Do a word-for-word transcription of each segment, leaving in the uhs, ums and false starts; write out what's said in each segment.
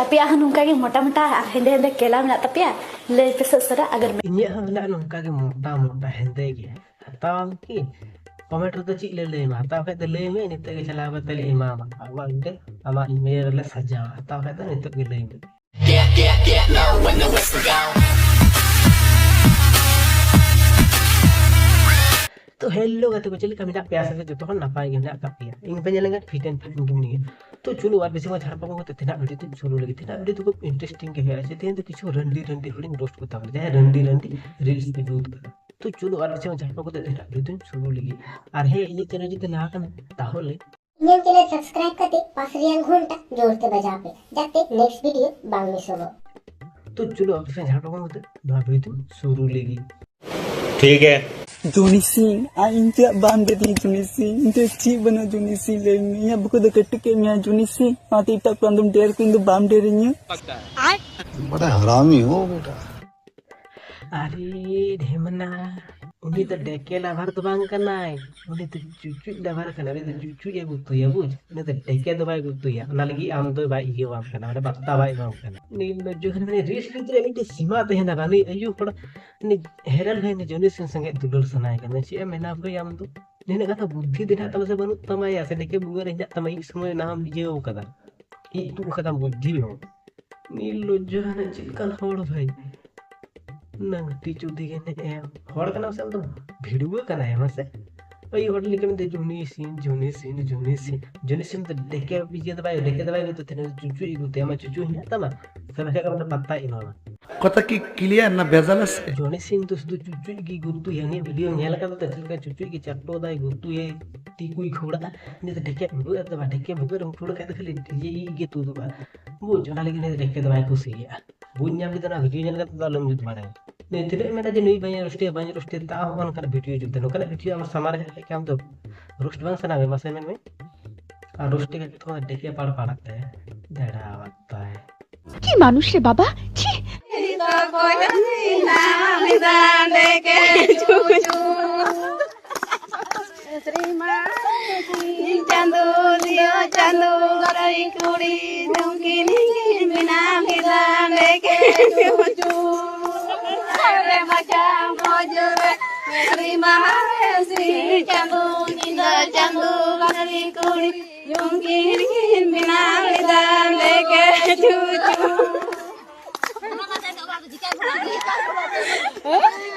ᱟᱯᱮᱭᱟᱜ ᱦᱚᱸ ᱱᱚᱝᱠᱟ ᱜᱮ ᱢᱚᱴᱟ ᱢᱚᱴᱟ ᱟᱨ ᱦᱮᱸᱫᱮ ᱦᱮᱸᱫᱮ ᱠᱮᱞᱟ ᱢᱮᱱᱟᱜ ᱛᱟᱯᱮᱭᱟ? ᱞᱟᱹᱭ ᱯᱮᱥᱮ ᱩᱥᱟᱹᱨᱟ, ᱟᱜᱟᱨ ᱤᱧᱟᱹᱜ ᱦᱚᱸ ᱢᱮᱱᱟᱜᱼᱟ ᱱᱚᱝᱠᱟ ᱜᱮ ᱢᱚᱴᱟ ᱢᱚᱴᱟ ᱦᱮᱸᱫᱮ ᱜᱮ᱾ ᱦᱟᱛᱟᱣᱟᱢ ᱠᱤ? ᱠᱚᱢᱮᱱᱴ ᱨᱮᱫᱚ ᱪᱮᱫ ᱞᱮ ᱞᱟᱹᱭ ᱟᱢᱟ? ᱦᱟᱛᱟᱣ ᱠᱷᱟᱡ ᱫᱚ ᱞᱟᱹᱭ ᱢᱮ, ᱱᱤᱛᱚᱜ ᱜᱮ ᱪᱟᱞᱟᱣ ᱠᱟᱛᱮ ᱞᱮ ᱮᱢᱟᱢᱟ᱾ ᱟᱢᱟᱜ ᱢᱤᱫᱴᱮᱱ, ᱟᱢᱟᱜ ᱤᱢᱮᱞ ᱨᱮᱞᱮ ᱥᱟᱡᱟᱣᱟ᱾ ᱦᱟᱛᱟᱣ ᱠᱷᱟᱡ ᱫᱚ ᱱᱤᱛᱚᱜ ᱜᱮ ᱞᱟᱹᱭ ᱢᱮ᱾ ᱛᱚ ᱦᱮᱞᱳ ᱜᱟᱛᱮ ᱠᱚ, ᱪᱮᱫ ᱞᱮᱠᱟ ᱢᱮᱱᱟᱜ ᱯᱮᱭᱟ? ᱟᱥᱟ ᱠᱚᱨᱮ ᱡᱚᱛᱚ ᱦᱚᱲ ᱱᱟᱯᱟᱭ ᱜᱮ ᱢᱮᱱᱟᱜ ᱟᱠᱟᱫ ᱯᱮᱭᱟ᱾ ᱤᱧ ᱯᱮ ᱧᱮᱞ ᱞᱮᱱᱠᱷᱟᱱ ᱯᱷᱤᱴ ᱮᱱᱰ ᱯᱷᱟᱭᱤᱱ ᱜᱮ ᱢᱤᱱᱟᱹᱧᱟ᱾ ᱛᱚ ᱪᱚᱞᱚ ᱟᱨ ᱵᱮᱥᱤ ᱢᱟ ᱡᱷᱟᱲ ᱯᱟᱠᱚ ᱠᱟᱛᱮ ᱛᱮᱱᱟᱜ ᱵᱷᱤᱰᱤᱭᱳ ᱫᱚᱧ ᱥᱩᱨᱩ ᱞᱟᱹᱜᱤᱫ᱾ ᱛᱮᱱᱟᱜ ᱵᱷᱤᱰᱤᱭᱳ ᱫᱚ ᱠᱷᱩᱵ ᱤᱱᱴᱟᱨᱮᱥᱴᱤᱝ ᱜᱮ ᱦᱩᱭᱩᱜᱼᱟ᱾ ᱡᱮ ᱛᱮᱦᱮᱧ ᱫᱚ ᱠᱤᱪᱷᱩ ᱨᱟᱱᱰᱤ ᱨᱟᱱᱰᱤ ᱦᱚᱲᱤᱧ ᱨᱳᱥᱴ ᱠᱚ ᱛᱟᱵᱚᱱᱟ, ᱡᱟᱦᱟᱸᱭ ᱨᱟᱱᱰᱤ ᱨᱟᱱᱰᱤ ᱨᱤᱞᱥ ᱠᱚ ᱡᱩᱛ ᱠᱟᱫᱟ᱾ ᱛᱚ ᱪᱚᱞᱚ ᱟᱨ ᱵᱮᱥᱤ ᱢᱟ ᱡᱷᱟᱲ ᱯᱟᱠᱚ ᱠᱟᱛᱮ ᱛᱮᱱᱟᱜ ᱵᱷᱤᱰᱤᱭᱳ ᱫᱚᱧ ᱥᱩᱨᱩ ᱞᱟᱹᱜᱤᱫ᱾ ᱟᱨ ᱦᱮᱸ, ᱤᱧᱟᱹᱜ ᱪᱮᱱᱮᱞ ᱡᱩᱫᱤ ᱱᱟᱣᱟ ᱠᱟᱱᱟ, ᱛᱟᱦᱚᱞᱮ ᱤᱧᱟᱹᱜ ᱪᱮᱱᱮᱞ ᱥᱟᱵᱥᱠᱨᱟᱭᱤᱵ ᱠᱟᱛᱮ ᱯᱟᱥ ᱨᱮᱭᱟᱜ ᱜᱷᱚᱱᱴᱟ ᱡᱳᱨ ᱛᱮ ᱵᱟᱡᱟᱣ ᱯᱮ, ᱡᱟᱛᱮ ᱱᱮᱠᱥᱴ ᱵᱷᱤᱰᱤᱭᱳ ᱵᱟᱝ ᱢᱤᱥᱚᱜᱚᱜ᱾ ᱛᱚ ᱪᱚᱞᱚ ᱟᱯᱮ ᱥᱟᱶ ᱡᱷᱟᱲ ᱯᱟᱠᱚ ᱠᱟᱛᱮ ᱱᱚᱣᱟ ᱵᱷᱤᱰᱤᱭᱳ ᱫᱚᱧ ᱥᱩᱨᱩ ᱞᱟᱹᱜᱤᱫ᱾ ᱴᱷᱤᱠ ᱜᱮ᱾ ᱡᱚᱱᱤ ᱥᱤᱝ, ᱟᱨ ᱤᱧ ᱪᱮᱫ ᱵᱟᱢ ᱰᱮᱨᱤᱧᱟ ᱡᱚᱱᱤ ᱥᱤᱝ? ᱤᱧ ᱴᱷᱮᱱ ᱪᱮᱫ ᱵᱟᱹᱱᱩᱜᱼᱟ ᱡᱚᱱᱤ ᱥᱤᱝ? ᱞᱟᱹᱭ ᱢᱮ, ᱤᱧᱟᱹᱜ ᱵᱩᱠᱟᱹ ᱫᱚ ᱠᱟᱹᱴᱤᱡ ᱠᱮᱫ ᱢᱮᱭᱟ ᱡᱚᱱᱤ ᱥᱤᱝ, ᱚᱱᱟᱛᱮ ᱮᱴᱟᱜ ᱠᱚᱲᱟ ᱫᱚᱢ ᱰᱮᱨ ᱠᱚ, ᱤᱧ ᱫᱚ ᱵᱟᱢ ᱰᱮᱨᱤᱧᱟ᱾ ᱵᱟᱲᱟ ᱦᱟᱨᱟᱢᱤ ᱦᱳ ᱵᱮᱴᱟ᱾ ᱟᱨᱮ ᱰᱷᱮᱢᱱᱟ, ᱩᱱᱤ ᱫᱚ ᱰᱮᱠᱮ ᱞᱟᱵᱷᱟᱨ ᱫᱚ ᱵᱟᱝ ᱠᱟᱱᱟᱭ, ᱩᱱᱤ ᱫᱚ ᱪᱩᱪᱩᱡ ᱞᱟᱵᱷᱟᱨ ᱠᱟᱱᱟᱭ, ᱩᱱᱤ ᱫᱚ ᱪᱩᱪᱩᱡ ᱮ ᱜᱩᱛᱩᱭᱟ, ᱵᱩᱡᱽ? ᱩᱱᱤ ᱫᱚ ᱰᱮᱠᱮ ᱫᱚ ᱵᱟᱭ ᱜᱩᱛᱩᱭᱟ, ᱚᱱᱟ ᱞᱟᱹᱜᱤᱫ ᱟᱢ ᱫᱚ ᱵᱟᱭ ᱤᱭᱟᱹ ᱟᱢ ᱠᱟᱱᱟ, ᱚᱸᱰᱮ ᱵᱟᱯᱛᱟ ᱵᱟᱭ ᱮᱢᱟᱢ ᱠᱟᱱᱟ᱾ ᱩᱱᱤ ᱡᱚᱠᱷᱚᱱ ᱢᱟᱱᱮ ᱨᱮᱥ ᱞᱟᱹᱜᱤᱫ ᱨᱮ ᱢᱤᱫᱴᱮᱱ ᱥᱤᱢᱟ ᱛᱟᱦᱮᱱᱟ, ᱩᱱᱤ ᱟᱭᱩ ᱦᱚᱲ ᱩᱱᱤ ᱦᱮᱨᱮᱞ ᱦᱩᱭ ᱩᱱᱤ ᱡᱚᱱᱤ ᱥᱤᱝ ᱥᱚᱸᱜᱮ ᱫᱩᱞᱟᱹᱲ ᱥᱟᱱᱟᱭᱮ ᱠᱟᱱᱟ᱾ ᱪᱮᱫ ᱮᱢ ᱢᱮᱱᱟ ᱵᱷᱟᱹᱭ ᱟᱢ ᱫᱚ? ᱱᱤᱱᱟᱹᱜ ᱠᱟᱛᱷᱟ ᱵᱩᱫᱽᱫᱷᱤ ᱫᱚ ᱦᱮᱱᱟᱜ ᱛᱟᱢᱟ ᱥᱮ ᱵᱟᱹᱱᱩᱜ ᱛᱟᱢᱟ ᱭᱟ? ᱥᱮ ᱰᱮᱠᱮ ᱵᱩᱜᱟᱹ ᱨᱮ ᱦᱮᱱᱟᱜ ᱛᱟᱢᱟ, ᱤᱡ ᱥᱚᱢᱚᱭ ᱚᱱᱟ ᱦᱚᱸᱢ ᱤᱭᱟᱹᱣ ᱠᱟᱫᱟ, ᱤᱡ ᱛᱩᱜ ᱠᱟᱫᱟᱢ ᱵᱩᱫᱽᱫᱷᱤ ᱦᱚᱸ᱾ ᱱᱤᱨᱞᱚᱡᱽᱡᱚ ᱦᱟᱱᱮ ᱪᱮᱫ ᱞᱮᱠᱟᱱ ᱦᱚᱲ ᱵᱷᱟᱹᱭ? ᱱᱟᱝᱴᱤ ᱪᱩᱫᱤ ᱜᱮ ᱱᱮ ᱮᱢ᱾ ᱦᱚᱲ ᱠᱟᱱᱟᱢ ᱥᱮ ᱟᱢ ᱫᱚ ᱵᱷᱤᱲᱩᱣᱟᱹ ᱠᱟᱱᱟᱭ ᱢᱟᱥᱮ? ᱳᱭ ᱦᱚᱲ ᱞᱮᱠᱟ ᱢᱮᱱᱫᱟ, "ᱡᱚᱱᱤ ᱥᱤᱝ, ᱡᱚᱱᱤ ᱥᱤᱝ, ᱡᱚᱱᱤ ᱥᱤᱝ᱾" ᱡᱚᱱᱤ ᱥᱤᱝ ᱫᱚ ᱰᱮᱠᱮ ᱤᱭᱟᱹ ᱫᱚ ᱵᱟᱭ, ᱰᱮᱠᱮ ᱫᱚ ᱵᱟᱭ ᱜᱩᱛᱩ ᱛᱟᱦᱮᱱᱟ, ᱪᱩᱪᱩ ᱤᱜᱩ ᱛᱟᱭᱟ, ᱟᱢᱟᱜ ᱪᱩᱪᱩ ᱦᱮᱱᱟᱜ ᱛᱟᱢᱟ? ᱥᱮ ᱵᱟᱠᱷᱟᱡ ᱫᱚ ᱯᱟᱛᱛᱟᱭ ᱮᱢᱟᱢᱟ᱾ ᱠᱚᱛᱟ ᱠᱤ ᱠᱞᱤᱭᱟᱨ ᱱᱟ ᱵᱷᱮᱡᱟᱞ ᱟᱥᱮ? ᱡᱚᱱᱤ ᱥᱤᱝ ᱫᱚ ᱥᱩᱫᱷᱩ ᱪᱩᱪᱩᱡ ᱜᱮ ᱜᱩᱛᱩᱭᱟ᱾ ᱩᱱᱤᱭᱟᱜ ᱵᱷᱤᱰᱤᱭᱳ ᱧᱮᱞ ᱠᱟᱫᱟ ᱛᱚ, ᱪᱮᱫ ᱞᱮᱠᱟ ᱪᱩᱪᱩᱡ ᱜᱮ ᱪᱟᱴᱚ ᱫᱟᱭ, ᱜᱩᱛᱩᱭᱟᱭ, ᱛᱤ ᱠᱚᱭ ᱠᱷᱩᱲᱟᱜᱼᱟ᱾ ᱩᱱᱤ ᱫᱚ ᱰᱷᱮᱠᱮ ᱵᱷᱩᱜᱟᱹᱜ ᱫᱚ ᱵᱟᱝ, ᱰᱷᱮᱠᱮ ᱵᱷᱩᱜᱟᱹᱜ ᱨᱮᱢ ᱠᱷᱩᱲ ᱠᱷᱟᱡ ᱫᱚ ᱠᱷᱟᱹᱞᱤ ᱤᱭᱟᱹ ᱤᱡ ᱜᱮ ᱛᱩᱫᱩᱜᱼᱟ᱾ ᱵᱩᱡᱽ, ᱚᱱᱟ ᱞᱟᱹᱜᱤᱫ ᱩᱱᱤ ᱫᱚ ᱰᱷᱮᱠᱮ ᱫᱚ ᱵᱟᱭ ᱠᱩᱥᱤᱭᱟᱜᱼᱟ᱾ ᱵᱩᱡᱽ ᱧᱟᱢ ᱠᱮᱫᱟ, ᱚᱱᱟ ᱵᱷᱤᱰᱤᱭᱳ ᱧᱮᱞ ᱠᱟᱛᱮ ᱫᱚ ᱟᱞᱚᱢ ᱡᱩᱛ ᱵᱟᱲᱟᱭᱟ᱾ ᱩᱱᱤ ᱛᱤᱱᱟᱹᱜ ᱮ ᱢᱮᱱᱟ ᱡᱮ ᱱᱩᱭ ᱵᱟᱹᱧ ᱨᱳᱥᱴᱮᱭᱟ, ᱵᱟᱹᱧ ᱨᱳᱥᱴᱮᱭᱟ, ᱛᱟᱣ ᱦᱚᱸ ᱚᱱᱠᱟᱱᱟᱜ ᱵᱷᱤᱰᱤᱭᱳ ᱡᱩᱛ ᱫᱟ᱾ ᱱᱚᱝᱠᱟᱱᱟᱜ ᱵᱷᱤᱰᱤᱭᱳ ᱟᱢᱟᱜ ᱥᱟᱢᱟᱝ ᱨᱮ ᱦᱮᱡ ᱞᱮᱱᱠᱷᱟᱱ ᱟᱢ ᱫᱚ ᱨᱳᱥᱴ ᱵᱟᱝ ᱥᱟᱱᱟ ᱢᱮ? ᱢᱟᱥᱮ ᱢᱮᱱ ᱢᱮ᱾ ᱟᱨ ᱨᱳᱥᱴ ᱠᱟᱛᱮ ᱛᱚᱠᱷᱚᱱ ᱰᱷᱮᱠᱮ ᱯᱟᱲ ᱯᱟᱲᱟᱜ ᱛᱟᱭᱟ, ᱫᱟᱲᱟᱣᱟᱜ ᱛᱟᱭ᱾ কি মানুষ রে বাবা, ছি। ᱪᱟᱸᱫᱚ ᱫᱤᱭᱟ ᱪᱟᱸᱫᱚ ᱜᱟᱨᱟᱭ ᱠᱩᱲᱤ ᱱᱩᱠᱤᱱ ᱜᱮ ᱢᱮᱱᱟᱢ ᱠᱮᱫᱟ ᱰᱮᱠᱮ ᱪᱩᱪᱩ᱾ ᱥᱟᱨᱮ ᱢᱟᱪᱷᱟ ᱢᱚᱡᱽ ᱨᱮ ᱢᱮᱥᱨᱤ ᱢᱟᱦᱟ ᱨᱮ ᱥᱤᱧ ᱪᱟᱸᱫᱚ ᱧᱤᱫᱟᱹ ᱪᱟᱸᱫᱚ ᱵᱟᱝᱨᱤ ᱠᱩᱲᱤ ᱡᱩᱝᱠᱤᱱ ᱠᱤᱱ ᱵᱮᱱᱟᱣ ᱞᱮᱫᱟ ᱰᱮᱠᱮ ᱪᱩᱪᱩ᱾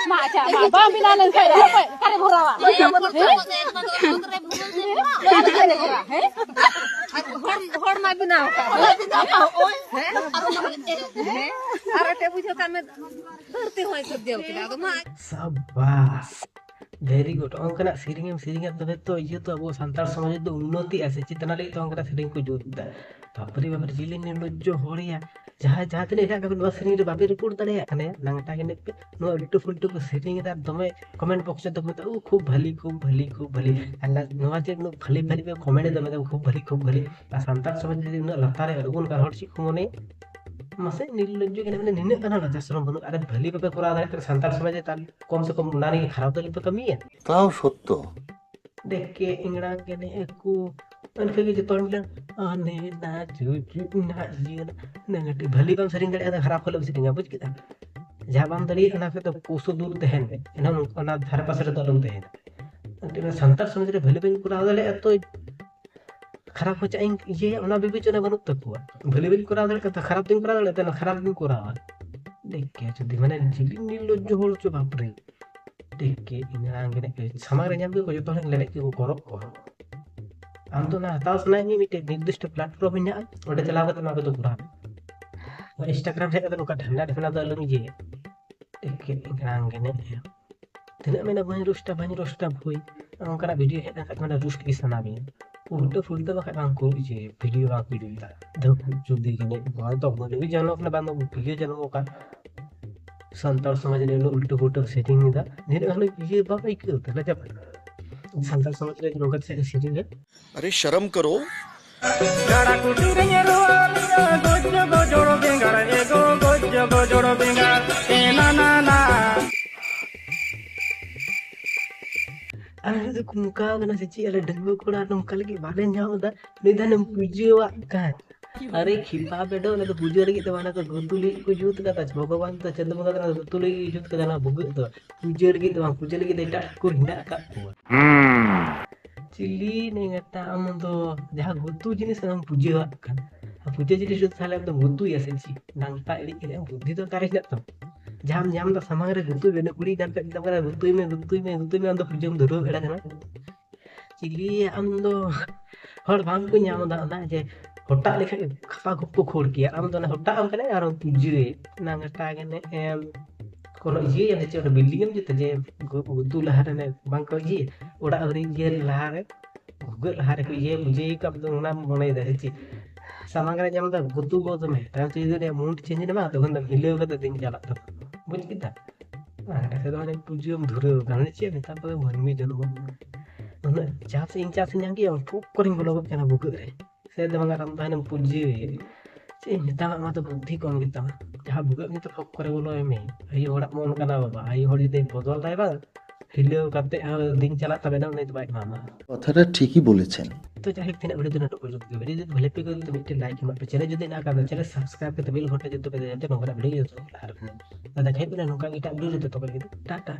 ᱢᱟ ᱟᱪᱪᱷᱟ, ᱢᱟ ᱵᱟᱝ ᱵᱮᱱᱟᱣ ᱞᱮᱱᱠᱷᱟᱱ ᱫᱚ ᱚᱠᱚᱭ ᱚᱠᱟᱨᱮ ᱵᱷᱚᱨᱟᱣᱟ? ᱦᱮᱸ? ᱦᱚᱲ, ᱦᱚᱲ ᱢᱟ ᱵᱮᱱᱟᱣ ᱟᱠᱟᱫ᱾ ᱦᱮᱸ? ᱦᱮᱸ? ᱟᱨ ᱮᱱᱛᱮ ᱵᱩᱡᱷᱟᱹᱣ ᱠᱟᱜ ᱢᱮ, ᱫᱷᱟᱹᱨᱛᱤ ᱦᱚᱸᱭ ᱥᱤᱨᱡᱟᱹᱣ ᱠᱮᱫᱟ᱾ ᱟᱫᱚ ᱢᱟ ᱥᱟᱵᱟᱥ, ᱵᱷᱮᱨᱤ ᱜᱩᱰ᱾ ᱚᱱᱠᱟᱱᱟᱜ ᱥᱮᱨᱮᱧ ᱮᱢ ᱥᱮᱨᱮᱧᱟ ᱛᱚᱵᱮ ᱛᱚ ᱤᱭᱟᱹ ᱛᱚ ᱟᱵᱚ ᱥᱟᱱᱛᱟᱲ ᱥᱚᱢᱟᱡᱽ ᱫᱚ ᱩᱱᱱᱚᱛᱤᱜᱼᱟ ᱥᱮ ᱪᱮᱫ, ᱚᱱᱟ ᱞᱟᱹᱜᱤᱫ ᱛᱮ ᱚᱱᱠᱟᱱᱟᱜ ᱥᱮᱨᱮᱧ ᱠᱚ ᱡᱩᱛ ᱮᱫᱟ᱾ ᱵᱟᱯᱨᱮ ᱵᱟᱯᱨᱮ, ᱪᱤᱞᱤ ᱱᱤᱨᱞᱚᱡᱽᱡᱚ ᱦᱚᱲ ᱭᱟ, ᱡᱟᱦᱟᱸᱭ ᱡᱟᱦᱟᱸ ᱛᱤᱱᱟᱹᱜ ᱮᱴᱟᱜ ᱠᱟᱹᱢᱤ ᱱᱚᱣᱟ ᱥᱮᱨᱮᱧ ᱨᱮ ᱵᱟᱯᱮ ᱨᱤᱯᱳᱨᱴ ᱫᱟᱲᱮᱭᱟᱜ ᱠᱟᱱᱟ, ᱱᱟᱝᱴᱟ ᱜᱮ ᱢᱮᱱᱟᱜ ᱯᱮ᱾ ᱱᱚᱣᱟ ᱩᱞᱴᱟᱹ ᱯᱷᱩᱞᱴᱟᱹ ᱠᱚ ᱥᱮᱨᱮᱧ ᱮᱫᱟ, ᱫᱚᱢᱮ ᱠᱚᱢᱮᱱᱴ ᱵᱚᱠᱥ ᱨᱮ ᱫᱚᱢᱮ ᱢᱮᱛᱟᱜᱼᱟ, "ᱳ, ᱠᱷᱩᱵ ᱵᱷᱟᱞᱤ, ᱠᱷᱩᱵ ᱵᱷᱟᱞᱤ, ᱠᱷᱩᱵ ᱵᱷᱟᱞᱤ᱾" ᱟᱨ ᱱᱟ-, ᱱᱚᱣᱟ ᱡᱮ ᱩᱱᱟᱹᱜ ᱵᱷᱟᱞᱤ ᱵᱷᱟᱞᱤ ᱯᱮ ᱠᱚᱢᱮᱱᱴ ᱮᱫᱟ, ᱢᱮᱛᱟᱜ ᱠᱷᱩᱵ ᱵᱷᱟᱞᱤ, ᱠᱷᱩᱵ ᱵᱷᱟᱞᱤ᱾ ᱟᱨ ᱥᱟᱱᱛᱟᱲ ᱥᱚᱢᱟᱡᱽ ᱡᱩᱫᱤ ᱩᱱᱟᱹᱜ ᱞᱟᱛᱟᱨ ᱨᱮ ᱟᱬᱜᱚᱱ ᱠᱟᱱ ᱦᱚᱲ ᱪᱮᱫ ᱠᱚ ᱢᱚᱱᱮᱭᱟ? ᱢᱟᱥᱮ ᱱᱤᱨᱞᱚᱡᱽᱡᱚ ᱠᱟᱱᱟ, ᱢᱟᱱᱮ ᱱᱤᱱᱟᱹᱜ ᱜᱟᱱ ᱦᱚᱸ ᱞᱟᱡᱟ ᱥᱚᱨᱚᱢ ᱵᱟᱹᱱᱩᱜ᱾ ᱟᱨᱮ ᱵᱷᱟᱞᱤ ᱵᱟᱯᱮ ᱠᱚᱨᱟᱣ ᱫᱟᱲᱮᱭᱟᱜ ᱠᱟᱱᱟ ᱥᱟᱱᱛᱟᱲ ᱥᱚᱢᱟᱡᱽ ᱨᱮ, ᱛᱟᱦᱞᱮ ᱠᱚᱢ ᱥᱮ ᱠᱚᱢ ᱚᱱᱟ ᱨᱮᱜᱮ ᱠᱷᱟᱨᱟᱯ ᱫᱚ ᱟᱞᱚᱯᱮ ᱠᱟᱹᱢᱤᱭᱟ᱾ ᱛᱟᱣ ᱥᱚᱛᱛᱚ᱾ ᱰᱮᱠᱮ ᱤᱝᱲᱟ ᱜᱮᱱᱮ ᱮᱠᱩ᱾ ᱚᱱᱠᱟ ᱜᱮ ᱡᱚᱛᱚ ᱦᱚᱲ ᱢᱤᱞᱟᱹᱣ, ᱟᱱᱮ ᱱᱟ ᱡᱩ ᱡᱩ ᱱᱟ ᱡᱤᱭᱚ ᱱᱟ᱾ ᱱᱟ ᱠᱟᱹᱴᱤᱡ ᱵᱷᱟᱹᱞᱤ ᱵᱟᱢ ᱥᱮᱨᱮᱧ ᱫᱟᱲᱮᱭᱟᱜᱼᱟ, ᱠᱷᱟᱨᱟᱯ ᱠᱷᱚᱱ ᱮᱢ ᱥᱮᱨᱮᱧᱟ, ᱵᱩᱡᱽ ᱠᱮᱫᱟ? ᱡᱟᱦᱟᱸ ᱵᱟᱢ ᱫᱟᱲᱮᱭᱟᱜ ᱠᱟᱱᱟ, ᱚᱱᱟ ᱠᱷᱚᱱ ᱫᱚ ᱠᱚᱥᱳ ᱫᱩᱨ ᱛᱟᱦᱮᱱ ᱢᱮ, ᱮᱱᱦᱚᱸ ᱚᱱᱟ ᱫᱷᱟᱨᱮ ᱯᱟᱥᱮ ᱨᱮᱫᱚ ᱟᱞᱚᱢ ᱛᱟᱦᱮᱱᱟ᱾ ᱮᱱᱛᱮ ᱥᱟᱱᱛᱟᱲ ᱥᱚᱢᱟᱡᱽ ᱨᱮ ᱵᱷᱟᱹᱞᱤ ᱵᱟᱹᱧ ᱠᱚᱨᱟᱣ ᱫᱟᱲᱮᱭᱟᱜᱼᱟ, ᱛᱚ ᱠᱷᱟᱨᱟᱯ ᱦᱚᱸ ᱪᱟᱜ ᱤᱧ ᱤᱭᱟᱹᱭᱟ, ᱚᱱᱟ ᱵᱤᱵᱮᱪᱚᱱᱟ ᱵᱟᱹᱱᱩᱜ ᱛᱟᱠᱚᱣᱟ᱾ ᱵᱷᱟᱹᱞᱤ ᱵᱟᱹᱧ ᱠᱚᱨᱟᱣ ᱫᱟᱲᱮᱭᱟᱜ ᱠᱟᱱᱟ, ᱛᱚ ᱠᱷᱟᱨᱟᱯ ᱫᱚᱧ ᱠᱚᱨᱟᱣ ᱫᱟᱲᱮᱭᱟᱜ ᱠᱟᱱᱟ, ᱠᱷᱟᱨᱟᱯ ᱫᱚᱧ ᱠᱚᱨᱟᱣᱟ᱾ ᱴᱷᱤᱠ ᱜᱮᱭᱟ, ᱡᱩᱫᱤ ᱢᱟᱱᱮ ᱡᱤᱞᱤᱧ ᱱᱤᱨᱞᱚᱡᱽᱡᱚ ᱦᱚᱲ ᱪᱚ, ᱵᱟᱯᱨᱮ᱾ ᱴᱷᱤᱠ ᱜᱮ, ᱤᱧ ᱟᱲᱟᱝ ᱜᱮ ᱱᱤᱭᱟᱹ ᱥᱟᱢᱟᱝ ᱨᱮ ᱧᱟᱢ ᱠᱮᱫ ᱠᱚ, ᱡᱚᱛᱚ ᱦᱚᱲᱤᱧ ᱞᱮᱵᱮᱫ ᱠᱮᱫ ᱠᱚ, ᱜᱚᱨᱚᱵ ᱠᱚ᱾ ᱟᱢ ᱫᱚ ᱚᱱᱟ ᱦᱟᱛᱟᱣ ᱥᱟᱱᱟᱭᱮᱫ ᱢᱮᱭᱟ, ᱢᱤᱫᱴᱮᱡ ᱱᱤᱨᱫᱤᱥᱴᱚ platform ᱢᱮᱱᱟᱜᱼᱟ, ᱚᱸᱰᱮ ᱪᱟᱞᱟᱣ ᱠᱟᱛᱮ ᱱᱚᱣᱟ ᱠᱚᱫᱚ ᱠᱚᱨᱟᱣ ᱢᱮ᱾ ᱱᱚᱣᱟ Instagram ᱨᱮ ᱦᱮᱡ ᱠᱟᱛᱮ ᱱᱚᱝᱠᱟ ᱰᱷᱟᱢᱱᱟ ᱰᱷᱟᱢᱱᱟ ᱫᱚ ᱟᱞᱚᱢ ᱤᱭᱟᱹᱭᱟ᱾ ᱴᱷᱤᱠ ᱜᱮ, ᱤᱧ ᱟᱲᱟᱝ ᱜᱮ ᱱᱤᱭᱟᱹ᱾ ᱛᱤᱱᱟᱹᱜ ᱢᱮᱱᱟ ᱵᱟᱹᱧ ᱨᱳᱥᱴᱟ, ᱵᱟᱹᱧ ᱨᱳᱥᱴᱟ ᱵᱷᱩᱭ᱾ ᱚᱱᱠᱟᱱᱟᱜ ᱵᱷᱤᱰᱤᱭᱳ ᱦᱮᱡ ᱞᱮᱱᱠᱷᱟᱱ ᱢᱟᱱᱮ ᱨᱳᱥᱴ ᱜᱮ ᱥᱟᱱᱟ ᱢᱮᱭᱟ᱾ ᱩᱞᱴᱟᱹ ᱯᱷᱩᱞᱴᱟᱹ ᱵᱟᱠᱷᱟᱡ ᱵᱟᱝ ᱠᱚ ᱤᱭᱟᱹ, ᱵᱷᱤᱰᱤᱭᱳ ᱵᱟᱝ ᱠᱚ ᱤᱫᱤᱭᱮᱫᱟ᱾ ᱫᱷᱟᱹᱯ ᱡᱩᱫᱤ ᱜᱮ ᱱᱚᱣᱟ ᱫᱚ ᱢᱟᱹᱱᱢᱤ ᱡᱚᱱᱚᱢ ᱠᱟᱱᱟ, ᱵᱟᱝ ᱫᱚ ᱵᱷᱤᱰᱤᱭᱳ ᱡᱚᱱᱚᱢ ᱠᱟᱱ᱾ ᱥᱟᱱᱛᱟᱲ ᱥᱚᱢᱟᱡᱽ ᱨᱮ ᱩᱱᱟᱹᱜ ᱩᱞᱴᱟᱹ ᱯᱩᱞᱴᱟᱹ ᱥᱮᱨᱮᱧ ᱮᱫᱟ, ᱱᱤᱱᱟᱹᱜ ᱜᱟᱱ ᱤᱭᱟᱹ ᱵᱟᱝ ᱟᱹᱭᱠᱟᱹᱜ ᱠᱟᱱᱟ, ᱞᱟᱡᱟᱣ ᱯᱟᱲᱟ᱾ ᱥᱟᱱᱛᱟᱲ ᱥᱚᱢᱟᱡᱽ ᱨᱮ ᱱᱚᱝᱠᱟ ᱥᱮ-, ᱥᱮᱨᱮᱧ ᱨᱮ᱾ अरे शर्म करो। ᱜᱟᱰᱟ ᱠᱩᱴᱤ ᱨᱮᱧ ᱨᱩᱣᱟᱹᱲ ᱜᱚᱡ ᱜᱚᱡᱚᱲ ᱵᱮᱸᱜᱟᱲ, ᱮᱜᱳ ᱜᱚᱡ ᱜᱚᱡᱚᱲ ᱵᱮᱸᱜᱟᱲ, ᱮ ᱱᱟ ᱱᱟ ᱱᱟ᱾ ᱟᱞᱮ ᱫᱚ ᱱᱚᱝᱠᱟ ᱠᱟᱱᱟ ᱥᱮ ᱪᱮᱫ, ᱟᱞᱮ ᱰᱟᱺᱜᱩᱣᱟᱹ ᱠᱚᱲᱟ ᱱᱚᱝᱠᱟ ᱞᱟᱹᱜᱤᱫ ᱵᱟᱞᱮ ᱧᱟᱢ ᱮᱫᱟ, ᱱᱩᱭ ᱫᱚ ᱦᱟᱱᱮᱢ ᱯᱩᱡᱟᱹᱣᱟᱜ ᱠᱟᱱ᱾ ᱟᱨᱮ ᱠᱷᱤᱯᱟ ᱵᱮᱰᱚ, ᱚᱱᱟ ᱫᱚ ᱯᱩᱡᱟᱹ ᱞᱟᱹᱜᱤᱫ ᱫᱚ ᱵᱟᱝ, ᱚᱱᱟ ᱫᱚ ᱜᱩᱛᱩ ᱞᱟᱹᱜᱤᱫ ᱠᱚ ᱡᱩᱛ ᱠᱟᱫᱟ᱾ ᱵᱷᱚᱜᱚᱵᱟᱱ ᱫᱚ, ᱪᱟᱸᱫᱚ ᱵᱚᱸᱜᱟ ᱫᱚ ᱚᱱᱟ ᱫᱚ ᱜᱩᱛᱩ ᱞᱟᱹᱜᱤᱫ ᱠᱚ ᱡᱩᱛ ᱠᱟᱫᱟ ᱚᱱᱟ ᱵᱷᱩᱜᱟᱹᱜ ᱫᱚ᱾ ᱯᱩᱡᱟᱹ ᱞᱟᱹᱜᱤᱫ ᱫᱚ ᱵᱟᱝ, ᱯᱩᱡᱟᱹ ᱞᱟᱹᱜᱤᱫ ᱫᱚ ᱮᱴᱟᱜ ᱴᱷᱟᱹᱠᱩᱨ ᱦᱮᱱᱟᱜ ᱟᱠᱟᱫ ᱠᱚᱣᱟ᱾ ᱪᱤᱞᱤ ᱱᱮ ᱜᱟᱛᱟ ᱟᱢ ᱫᱚ ᱡᱟᱦᱟᱸ ᱜᱩᱛᱩ ᱡᱤᱱᱤᱥ ᱟᱢ ᱯᱩᱡᱟᱹᱣᱟᱜ ᱠᱟᱱ, ᱟᱨ ᱯᱩᱡᱟᱹ ᱡᱤᱱᱤᱥ ᱫᱚ ᱛᱟᱦᱞᱮ ᱟᱢ ᱫᱚ ᱜᱩᱛᱩᱭᱟ ᱥᱮ ᱪᱮᱫ? ᱰᱟᱝᱴᱟ ᱮᱲᱮᱡ ᱠᱟᱛᱮ ᱟᱢ ᱵᱩᱫᱽᱫᱷᱤ ᱫᱚ ᱚᱠᱟᱨᱮ ᱦᱮᱱᱟᱜ ᱛᱟᱢᱟ? ᱡᱟᱦᱟᱸᱢ ᱧᱟᱢ ᱮᱫᱟ ᱥᱟᱢᱟᱝ ᱨᱮ ᱜᱩᱛᱩᱭ ᱢᱮ, ᱠᱩᱲᱤ ᱜᱤᱫᱽᱨᱟᱹ ᱠᱚ ᱢᱮᱛᱟᱢ ᱠᱟᱱᱟ, "ᱜᱩᱛᱩᱭ ᱢᱮ, ᱜᱩᱛᱩᱭ ᱢᱮ, ᱜᱩᱛᱩᱭ ᱢᱮ", ᱟᱢ ᱫᱚ ᱯᱩᱡᱟᱹᱢ ᱫᱷᱩᱨᱟᱹᱣ ᱮᱲᱟ ᱠᱟᱱᱟ᱾ ᱪᱤᱞᱤ ᱟᱢ ᱫᱚ ᱦᱚᱲ ᱵᱟᱝ ᱠᱚ ᱧᱟᱢ ᱮᱫᱟ, ᱚᱱᱟ ᱡᱮ ᱦᱚᱴᱟᱜ ᱞᱮᱠᱷᱟᱡ ᱜᱮ ᱠᱷᱟᱯᱟ ᱠᱷᱩᱵ ᱠᱚ ᱠᱷᱳᱲ ᱠᱮᱭᱟ᱾ ᱟᱢ ᱫᱚ ᱚᱱᱟ ᱦᱚᱴᱟᱜ ᱟᱢ ᱠᱟᱱᱟ ᱟᱨ ᱯᱩᱡᱟᱹᱭ ᱱᱟᱝᱴᱟ ᱜᱮ ᱮᱢ ᱠᱳᱱᱳ ᱤᱭᱟᱹ ᱪᱮᱫ ᱚᱱᱟ ᱵᱤᱞᱰᱤᱝ ᱮᱢ ᱡᱩᱛᱟ ᱡᱮ ᱜᱩ-, ᱜᱩᱛᱩ ᱞᱟᱦᱟ ᱨᱮ ᱵᱟᱝ ᱠᱚ ᱤᱭᱟᱹ ᱚᱲᱟᱜ ᱟᱹᱣᱨᱤ ᱤᱭᱟᱹ ᱞᱟᱦᱟ ᱨᱮ ᱵᱷᱩᱜᱟᱹᱜ ᱞᱟᱦᱟ ᱨᱮᱠᱚ ᱤᱭᱟᱹ ᱯᱩᱡᱟᱹᱭᱟᱠᱚ, ᱟᱢ ᱫᱚ ᱚᱱᱟᱢ ᱢᱚᱱᱮᱭᱮᱫᱟ ᱥᱮ ᱪᱮᱫ? ᱥᱟᱢᱟᱝ ᱨᱮ ᱧᱟᱢ ᱮᱫᱟ ᱜᱩᱛᱩ ᱜᱚᱫ ᱢᱮ, ᱛᱟᱭᱚᱢ ᱛᱮ ᱡᱩᱫᱤ ᱩᱱᱤᱭᱟᱜ ᱢᱩᱰ ᱪᱮᱧᱡᱽ ᱮᱱᱟ ᱵᱟᱝ, ᱛᱚᱠᱷᱚᱱ ᱫᱚ ᱦᱤᱞᱟᱹᱣ ᱠᱟᱛᱮ ᱫᱤᱱ ᱪᱟᱞᱟᱜ ᱛᱟᱢᱟ, ᱵᱩᱡᱽ ᱠᱮᱫᱟ? ᱟᱨ ᱥᱮ ᱫᱚ ᱦᱟᱱᱮ ᱯᱩᱡᱟᱹᱢ ᱫᱷᱩᱨᱟᱹᱣ ᱠᱟᱱᱟ, ᱪᱮᱫ ᱢᱮᱛᱟ ᱠᱚᱣᱟ ᱢᱟᱹᱱᱢᱤ ᱡᱚᱱᱢᱚ ᱩᱱᱟᱹᱜ ᱪᱟᱥ ᱤᱧ ᱪᱟᱥ ᱤᱧ ᱧᱟᱢ ᱠᱮᱫᱟ, ᱯᱷᱩᱠ ᱠᱚᱨᱮᱧ ᱵᱚᱞᱚ ᱜᱚᱫ ᱠᱟᱱᱟ ᱵᱷᱩᱜᱟᱹᱜ ᱨᱮ᱾ ᱥᱮ ᱫᱚ ᱵᱟᱝ ᱟᱨ ᱟᱢ ᱫᱚ ᱦᱟᱱᱮᱢ ᱯᱩᱡᱟᱹᱭ, ᱪᱮᱫ ᱤᱧ ᱢᱮᱛᱟᱢᱟ, ᱟᱢᱟᱜ ᱫᱚ ᱵᱩᱫᱽᱫᱷᱤ ᱠᱚᱢ ᱜᱮᱛᱟᱢᱟ᱾ ᱡᱟᱦᱟᱸ ᱵᱷᱩᱜᱟᱹᱜ ᱜᱮᱛᱚ ᱯᱷᱚᱠ ᱠᱚᱨᱮ ᱵᱚᱞᱚᱭ ᱢᱮ᱾ ᱟᱭᱳ ᱦᱚᱲᱟᱜ ᱢᱚᱱ ᱠᱟᱱᱟ ᱵᱟᱵᱟ, ᱟᱭᱳ ᱦᱚᱲ ᱡᱩᱫᱤ ᱵᱚᱫᱚᱞ ᱫᱟᱭ ᱵᱟᱝ, ᱦᱤᱞᱟᱹᱣ ᱠᱟᱛᱮ ᱦᱚᱸ ᱫᱤᱱ ᱪᱟᱞᱟᱜ ᱛᱟᱵᱮᱱᱟ, ᱩᱱᱤ ᱫᱚ ᱵᱟᱭ ᱮᱢᱟᱢᱟ᱾ কথাটা ঠিকই বলেছেন। ᱛᱚ ᱡᱟᱭᱦᱳᱠ, ᱛᱤᱱᱟᱹᱜ ᱵᱷᱤᱰᱤᱭᱳ ᱫᱚ ᱱᱟᱴᱚᱠ ᱯᱚᱨᱡᱚᱱᱛᱚ ᱜᱮ᱾ ᱵᱷᱤᱰᱤᱭᱳ ᱡᱩᱫᱤ ᱵᱷᱟᱞᱮ ᱯᱮ ᱟᱹᱭᱠᱟᱹᱣ ᱠᱮᱫᱟ ᱢᱤᱫᱴᱮᱱ ᱞᱟᱭᱤᱠ ᱮᱢᱟᱜ ᱯᱮ, ᱪᱮᱱᱮᱞ ᱡᱩᱫᱤ ᱦᱮᱱᱟᱜ ᱟᱠᱟᱫᱟ ᱪᱮᱱᱮᱞ ᱥᱟᱵᱥᱠᱨᱟᱭᱤᱵ ᱠᱟᱛᱮ ᱵᱮᱞ ᱜᱷᱚᱱᱴᱟ ᱡᱩᱫᱤ ᱯᱮ ᱫᱟᱵᱟᱭᱟ, ᱱᱚᱝᱠᱟᱱᱟᱜ ᱵᱷᱤᱰᱤᱭᱳ ᱡᱚᱛᱚ ᱞᱟᱦᱟ ᱨᱮ ᱟᱫᱚ ᱡᱟᱦᱟᱸᱭ ᱯᱮ ᱱᱚᱝᱠᱟ ᱮᱴᱟᱜ ᱵᱷᱤᱰᱤᱭᱳ ᱡᱚᱛᱚ ᱛᱚᱵᱮ ᱞᱟᱹᱜᱤᱫ ᱴᱟᱴᱟ᱾